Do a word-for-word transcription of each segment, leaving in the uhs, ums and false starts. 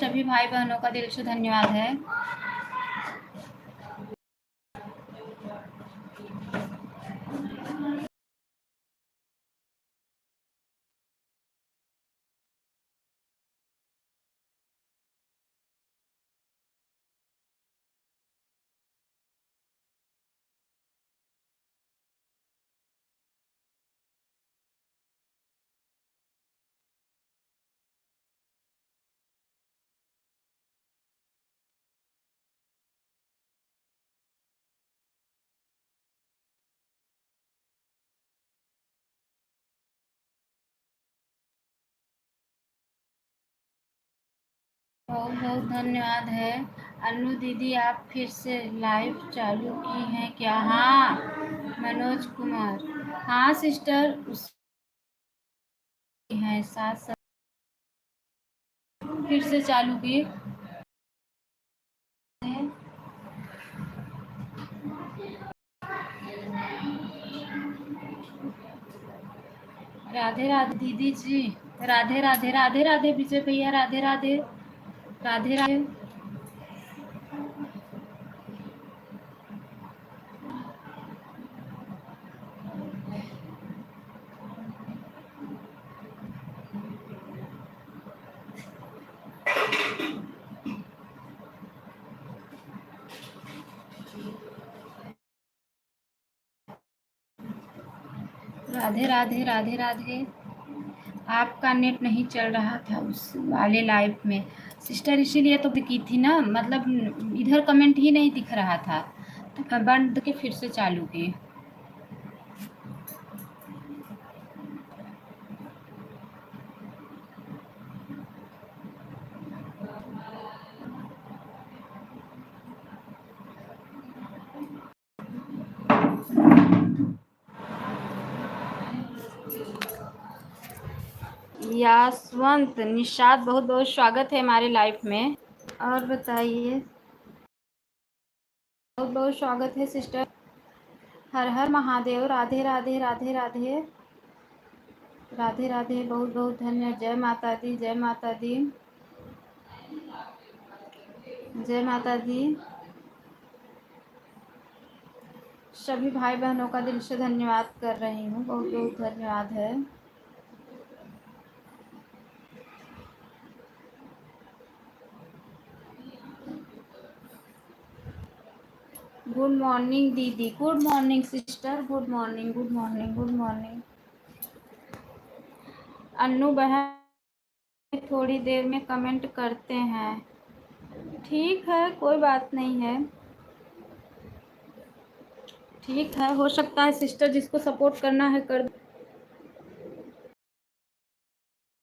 सभी भाई बहनों का दिल से धन्यवाद है। बहुत बहुत धन्यवाद है। अन्नू दीदी, आप फिर से लाइव चालू की हैं क्या? हाँ, मनोज कुमार। हाँ सिस्टर, उस हैं साथ साथ फिर से चालू की। राधे राधे दीदी जी। राधे राधे, राधे राधे विजय भैया, राधे राधे। राधे राधे। राधे राधे, राधे राधे। आपका नेट नहीं चल रहा था उस वाले लाइव में सिस्टर, इसीलिए तो की थी ना, मतलब इधर कमेंट ही नहीं दिख रहा था, तो मैं बंद के फिर से चालू की। यशवंत निषाद, बहुत बहुत स्वागत है हमारे लाइव में। और बताइए, बहुत बहुत स्वागत है सिस्टर। हर हर महादेव, राधे राधे, राधे राधे। राधे राधे, बहुत बहुत धन्य। जय माता दी, जय माता दी, जय माता दी। सभी भाई बहनों का दिल से धन्यवाद कर रही हूँ, बहुत बहुत धन्यवाद है। गुड मॉर्निंग दीदी, good morning sister, good morning, good morning, good morning. Annu बहन थोड़ी देर में कमेंट करते हैं। ठीक है, कोई बात नहीं है, ठीक है, हो सकता है सिस्टर जिसको सपोर्ट करना है कर।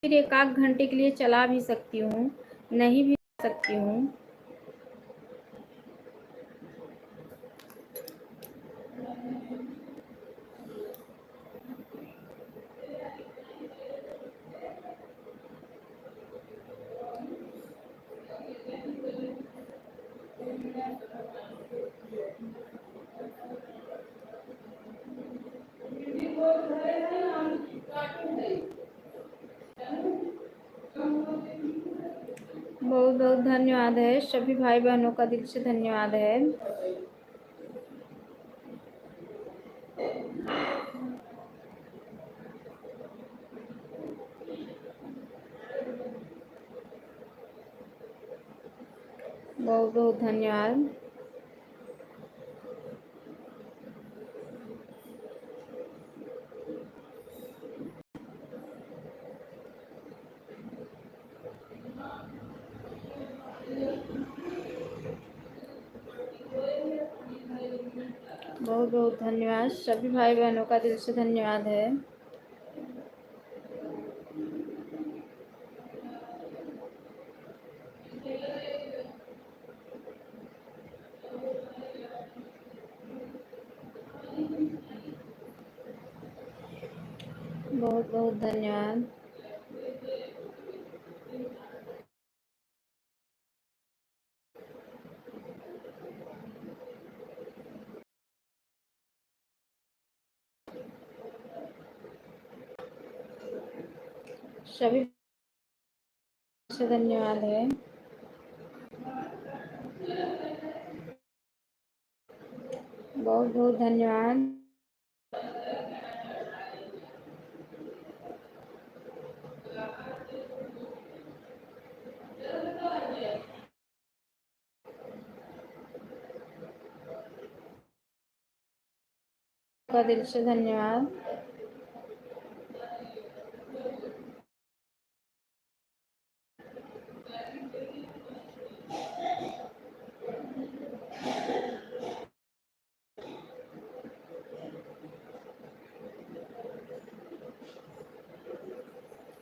फिर एक आध घंटे के लिए चला भी सकती हूँ, नहीं भी सकती हूँ। बहुत बहुत धन्यवाद है, सभी भाई बहनों का दिल से धन्यवाद है। बहुत बहुत धन्यवाद। बहुत बहुत धन्यवाद, सभी भाई बहनों का दिल से धन्यवाद है। बहुत बहुत धन्यवाद। सभी से धन्यवाद है। बहुत बहुत धन्यवाद। का दिल से धन्यवाद।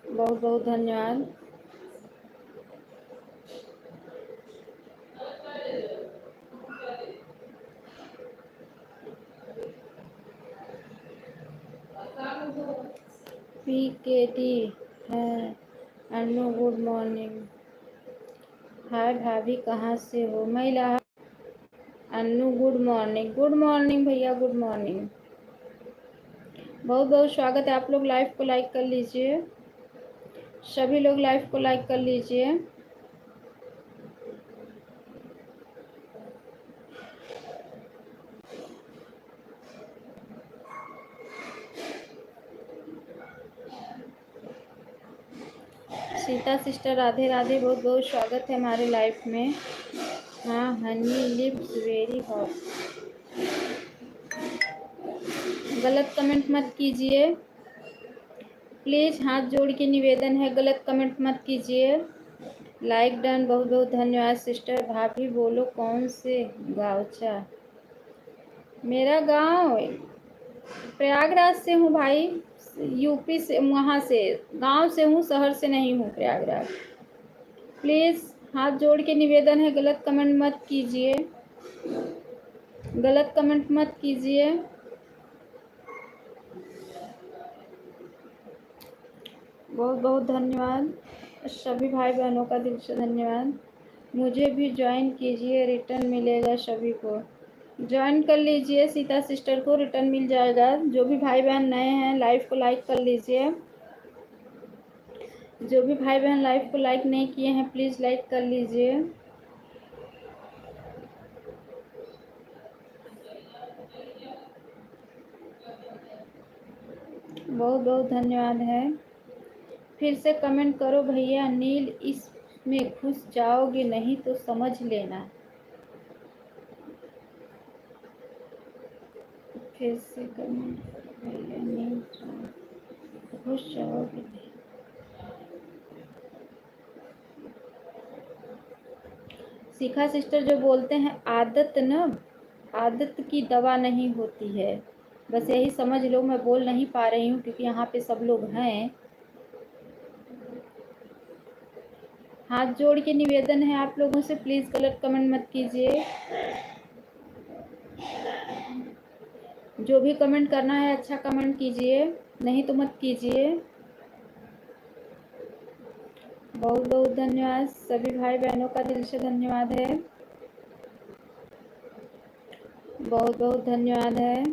बहुत बहुत धन्यवाद। पी के टी है। Annu, good morning. हाय भाभी, कहाँ से हो? मैं Allahabad. Annu, good morning. Good morning भैया, गुड मॉर्निंग। बहुत बहुत स्वागत है। आप लोग लाइव को लाइक कर लीजिए, सभी लोग लाइव को लाइक कर लीजिए। सीता सिस्टर, राधे राधे, बहुत बहुत स्वागत है हमारे लाइव में। हाँ, honey lips very hot। गलत कमेंट मत कीजिए प्लीज, हाथ जोड़ के निवेदन है, गलत कमेंट मत कीजिए। लाइक डन, बहुत बहुत धन्यवाद सिस्टर। भाभी बोलो, कौन से गाँव चा? मेरा गाँव प्रयागराज से हूँ भाई, यूपी से, वहाँ से, गाँव से हूँ, शहर से नहीं हूँ, प्रयागराज। प्लीज हाथ जोड़ के निवेदन है, गलत कमेंट मत कीजिए, गलत कमेंट मत कीजिए। बहुत बहुत धन्यवाद, सभी भाई बहनों का दिल से धन्यवाद। मुझे भी ज्वाइन कीजिए, रिटर्न मिलेगा सभी को। ज्वाइन कर लीजिए सीता सिस्टर को, रिटर्न मिल जाएगा। जो भी भाई बहन नए हैं, लाइव को लाइक कर लीजिए। जो भी भाई बहन लाइव को लाइक नहीं किए हैं, प्लीज लाइक कर लीजिए। बहुत बहुत धन्यवाद है। फिर से कमेंट करो भैया। नील, इसमें घुस जाओगे नहीं तो समझ लेना। फिर से कमेंट करो भैया, नील, घुस जाओगे नहीं। शिखा सिस्टर जो बोलते हैं, आदत न, आदत की दवा नहीं होती है। बस यही समझ लो, मैं बोल नहीं पा रही हूँ क्योंकि यहाँ पे सब लोग हैं। हाथ जोड़ के निवेदन है आप लोगों से, प्लीज गलत कमेंट मत कीजिए। जो भी कमेंट करना है, अच्छा कमेंट कीजिए, नहीं तो मत कीजिए। बहुत बहुत धन्यवाद, सभी भाई बहनों का दिल से धन्यवाद है, बहुत बहुत धन्यवाद है।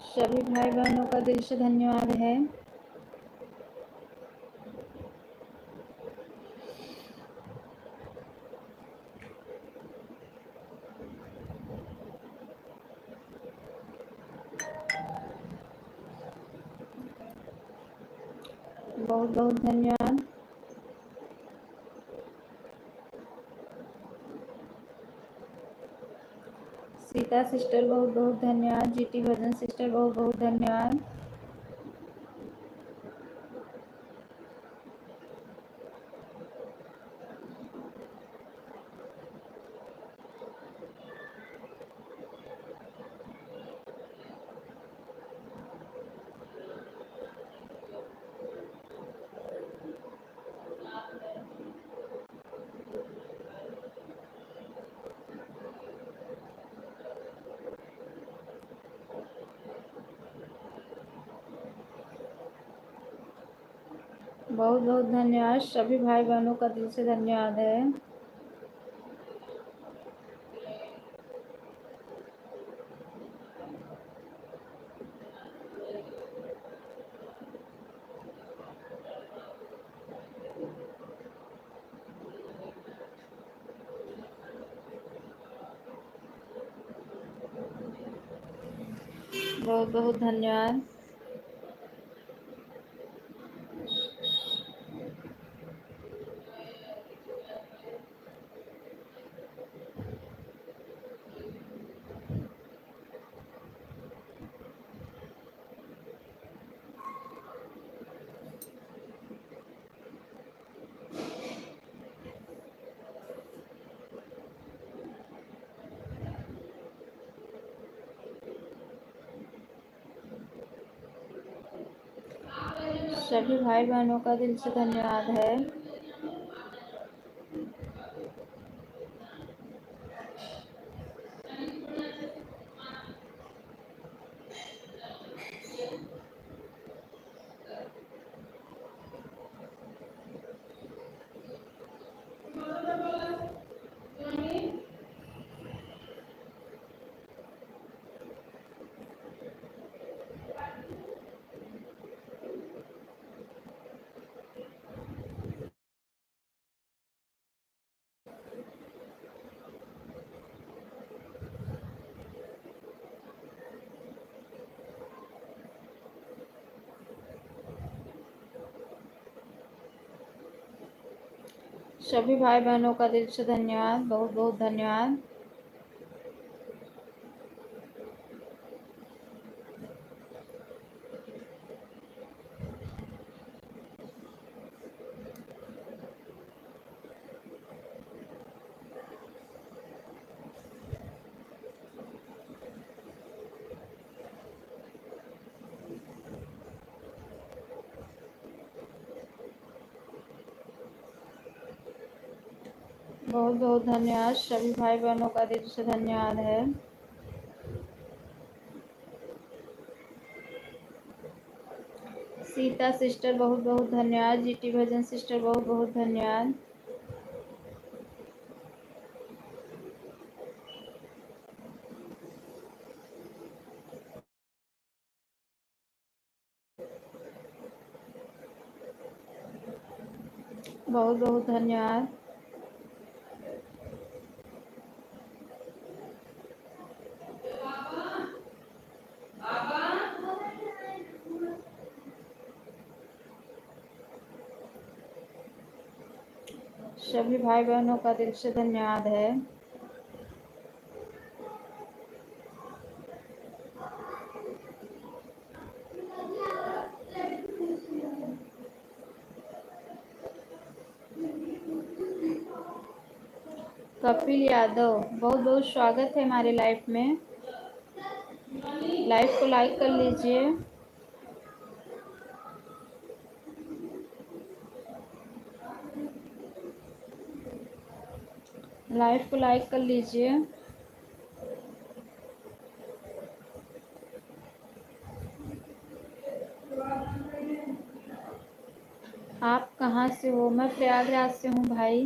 सभी भाई बहनों का दिल से धन्यवाद है। बहुत बहुत धन्यवाद। सीता सिस्टर बहुत बहुत धन्यवाद। जीटी भजन सिस्टर बहुत बहुत धन्यवाद। बहुत बहुत धन्यवाद, सभी भाई बहनों का दिल से धन्यवाद है। बहुत बहुत धन्यवाद। सभी भाई बहनों का दिल से धन्यवाद है। सभी भाई बहनों का दिल से धन्यवाद, बहुत बहुत धन्यवाद। बहुत बहुत धन्यवाद, सभी भाई बहनों का दिल से धन्यवाद है। सीता सिस्टर बहुत बहुत धन्यवाद, जीटी भजन सिस्टर बहुत बहुत धन्यवाद। बहुत बहुत धन्यवाद। सभी भाई बहनों का दिल से धन्यवाद है। कपिल यादव, बहुत बहुत स्वागत है हमारे लाइव में। लाइव को लाइक कर लीजिए, लाइव को लाइक कर लीजिए। आप कहाँ से हो? मैं प्रयागराज से हूँ भाई।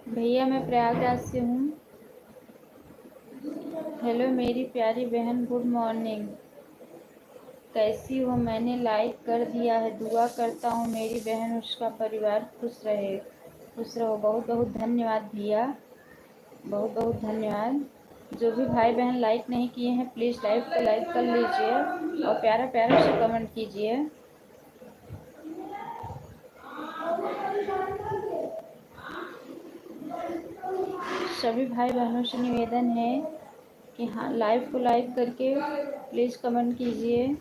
भैया, मैं प्रयागराज से हूँ। हेलो मेरी प्यारी बहन, गुड मॉर्निंग। कैसी हो? मैंने लाइक कर दिया है। दुआ करता हूँ मेरी बहन, उसका परिवार खुश रहे, खुश रहो। बहुत बहुत धन्यवाद भैया, बहुत बहुत धन्यवाद। जो भी भाई बहन लाइक नहीं किए हैं, प्लीज लाइव को लाइक कर लीजिए और प्यारा प्यारा से कमेंट कीजिए। सभी भाई बहनों से निवेदन है कि हाँ, लाइव को लाइक करके प्लीज कमेंट कीजिए।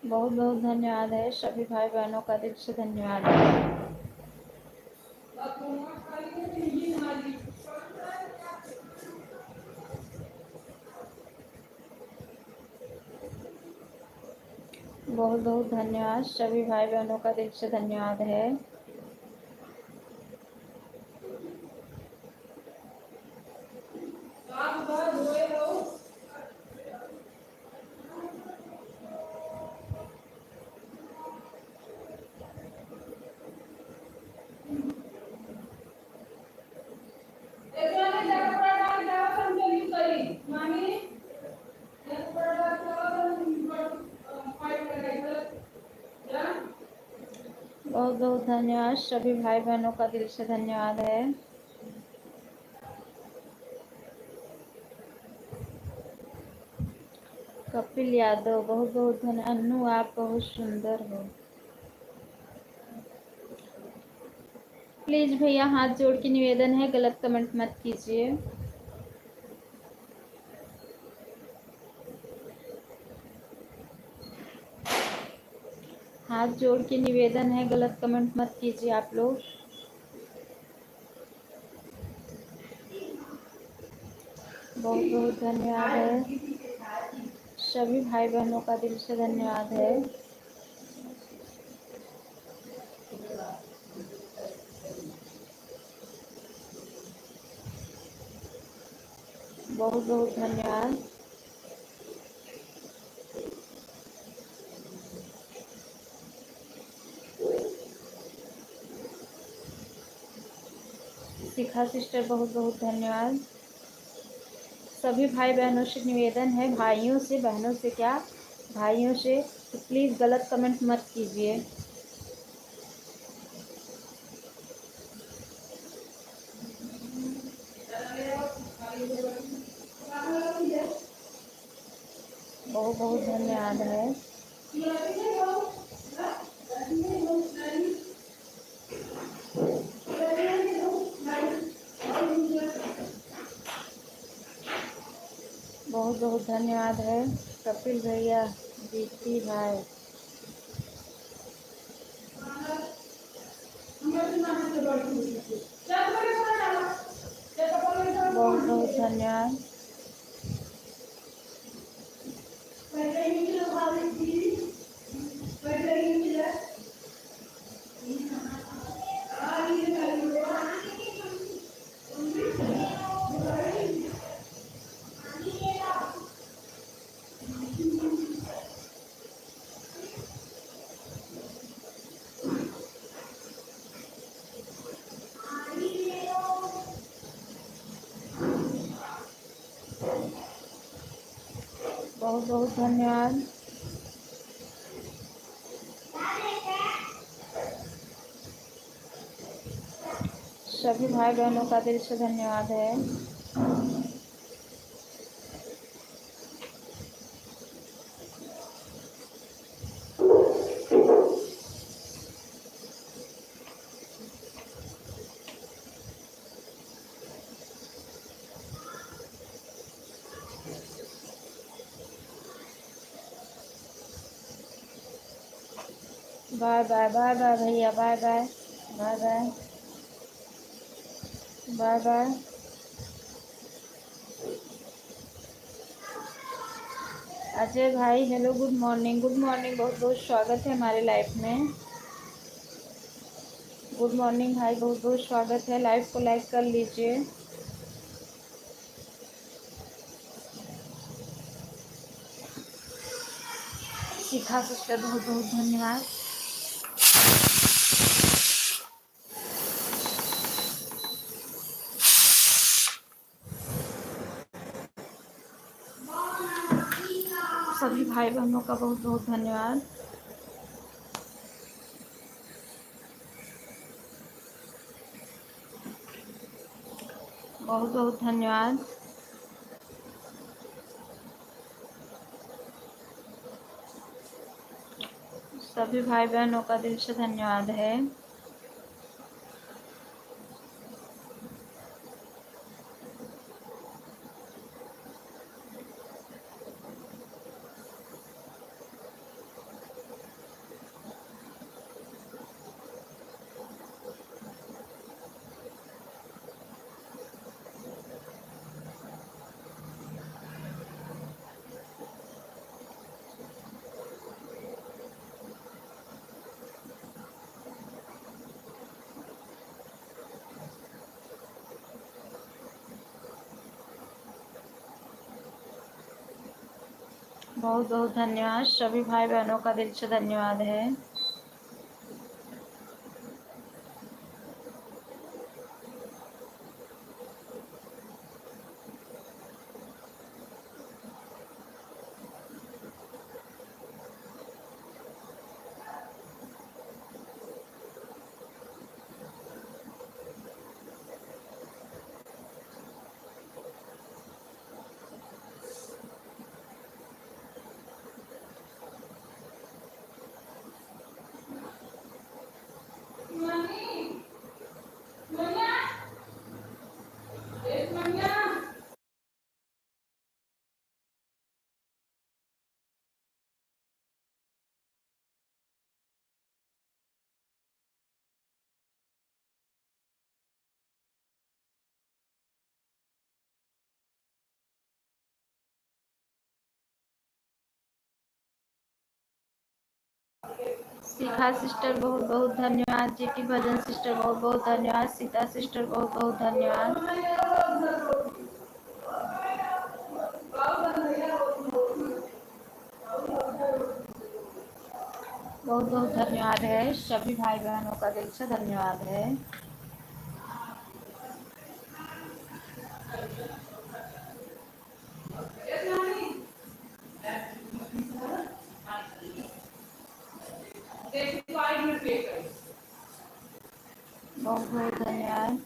बहुत बहुत धन्यवाद है, सभी भाई बहनों का दिल से धन्यवाद है। बहुत बहुत धन्यवाद, सभी भाई बहनों का दिल से धन्यवाद है। बहुत बहुत धन्यवाद, सभी भाई बहनों का दिल से धन्यवाद है। कपिल यादव, बहुत बहुत धन्य-, अन्नू, आप बहुत सुंदर हो। प्लीज भैया, हाथ जोड़ के निवेदन है, गलत कमेंट मत कीजिए। हाथ जोड़ के निवेदन है, गलत कमेंट मत कीजिए आप लोग। बहुत बहुत धन्यवाद है, सभी भाई बहनों का दिल से धन्यवाद है। बहुत बहुत धन्यवाद। शिखा सिस्टर, बहुत बहुत धन्यवाद। सभी भाई बहनों से निवेदन है, भाइयों से, बहनों से क्या, भाइयों से, तो प्लीज गलत कमेंट मत कीजिए। बहुत बहुत धन्यवाद है। बहुत बहुत धन्यवाद है कपिल भैया, दीप्ति भाई। बहुत बहुत धन्यवाद। बहुत बहुत धन्यवाद। सभी भाई बहनों का दिल से धन्यवाद है। बाय बाय, बाय बाय भैया, bye bye, bye bye, bye bye. Ajay भाई, hello, good morning, good morning, बहुत बहुत स्वागत है हमारे लाइव में। Good morning भाई, बहुत बहुत स्वागत है, लाइव को लाइक कर लीजिए। शिखा सिस्टर, बहुत बहुत धन्यवाद। सभी भाई बहनों का बहुत बहुत धन्यवाद, बहुत बहुत धन्यवाद। सभी भाई बहनों का दिल से धन्यवाद है। बहुत बहुत धन्यवाद, सभी भाई बहनों का दिल से धन्यवाद है। शिखा सिस्टर बहुत बहुत धन्यवाद, जेपी भजन सिस्टर बहुत बहुत धन्यवाद, सीता सिस्टर बहुत बहुत धन्यवाद। बहुत बहुत धन्यवाद है, सभी भाई बहनों का दिल से धन्यवाद है। बहुत बहुत धन्यवाद।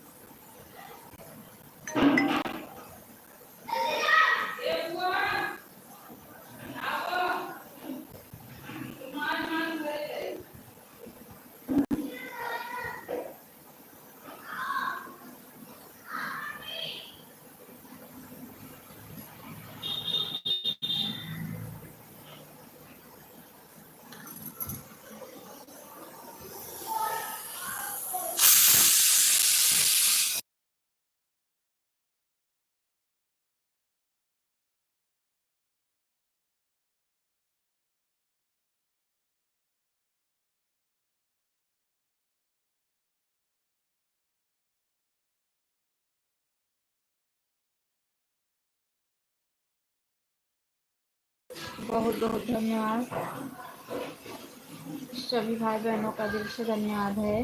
बहुत बहुत धन्यवाद, सभी भाई बहनों का दिल से धन्यवाद है।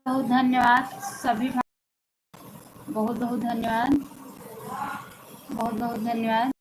बहुत धन्यवाद सभी भाई, बहुत बहुत धन्यवाद, बहुत बहुत धन्यवाद।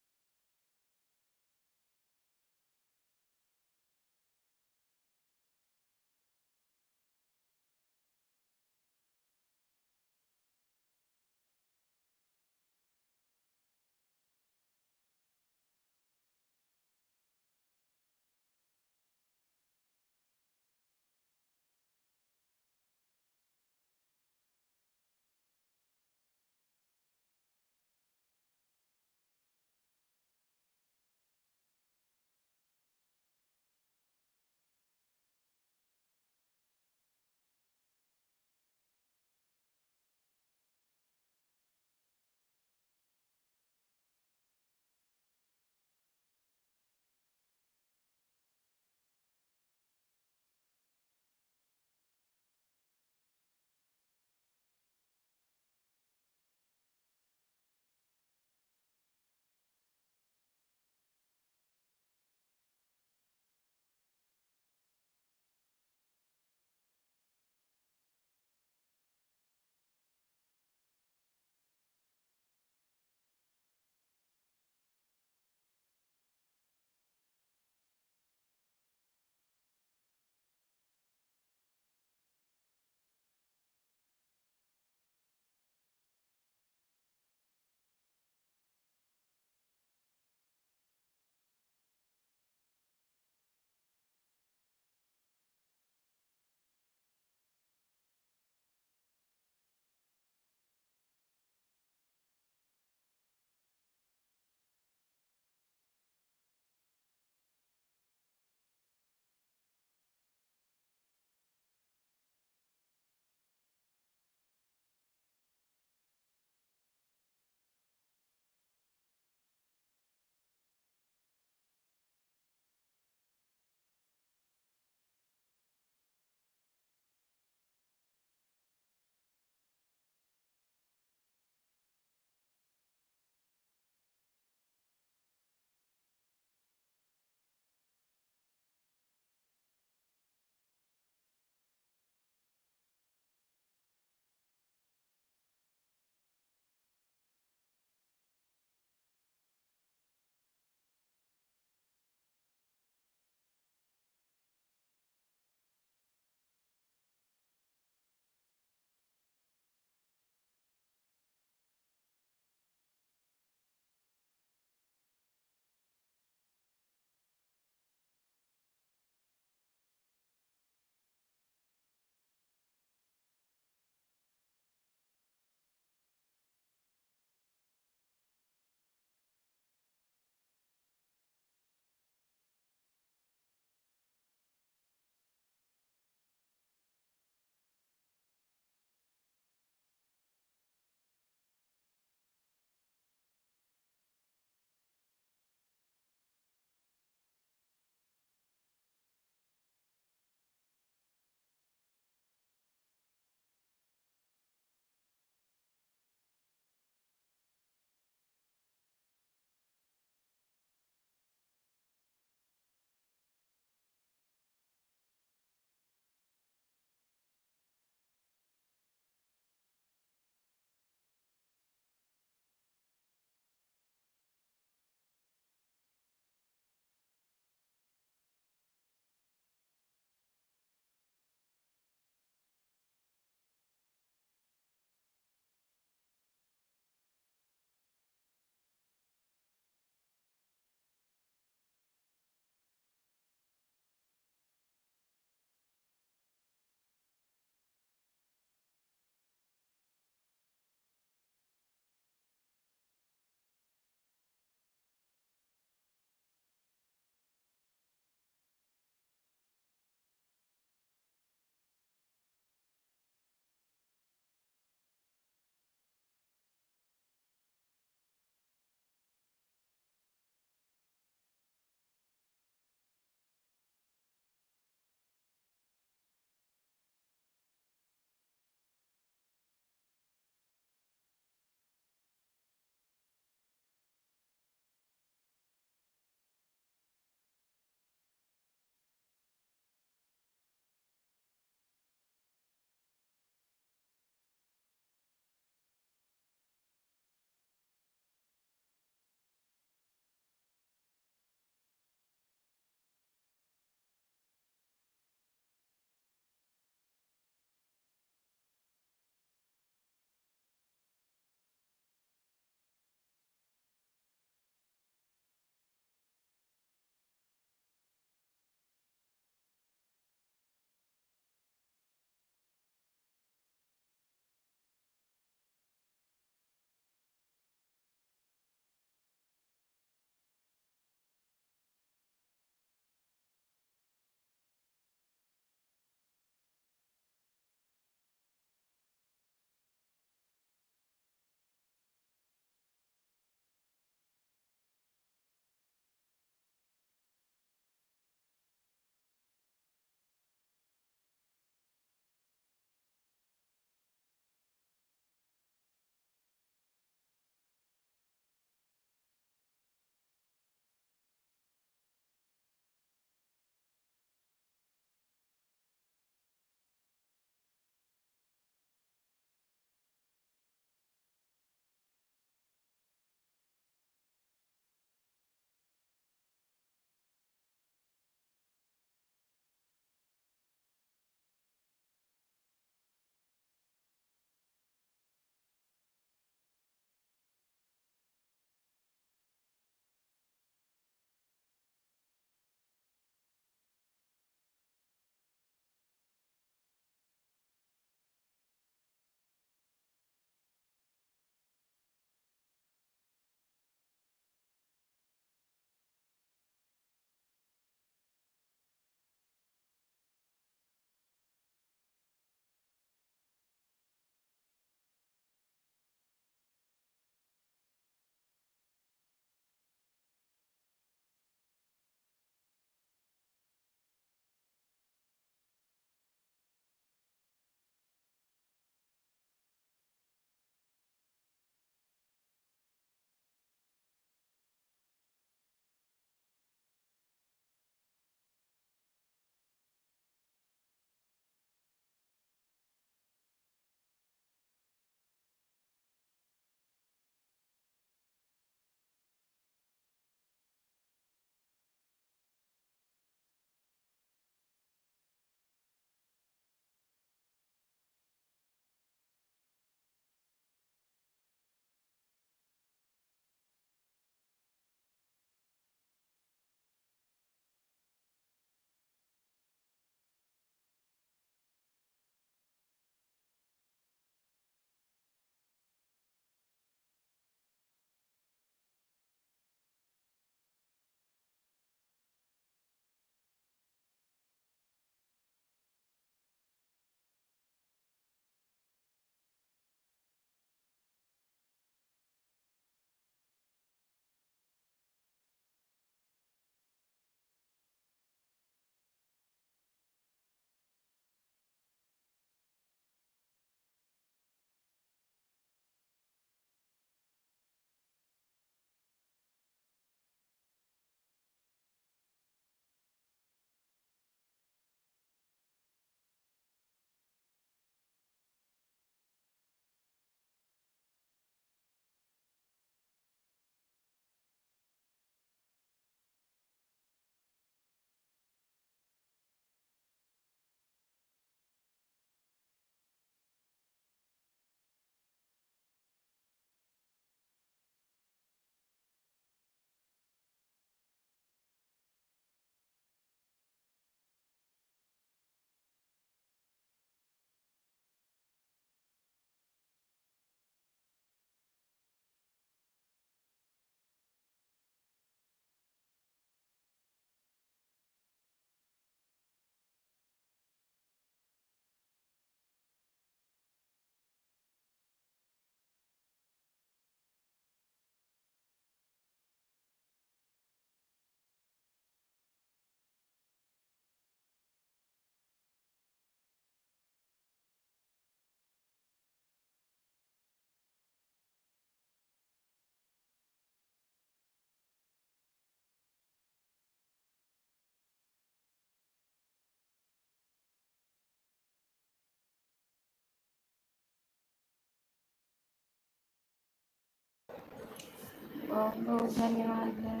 बहुत बहुत धन्यवाद है।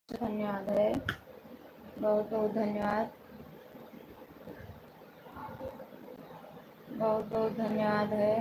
धन्यवाद है, बहुत बहुत धन्यवाद, बहुत बहुत धन्यवाद है।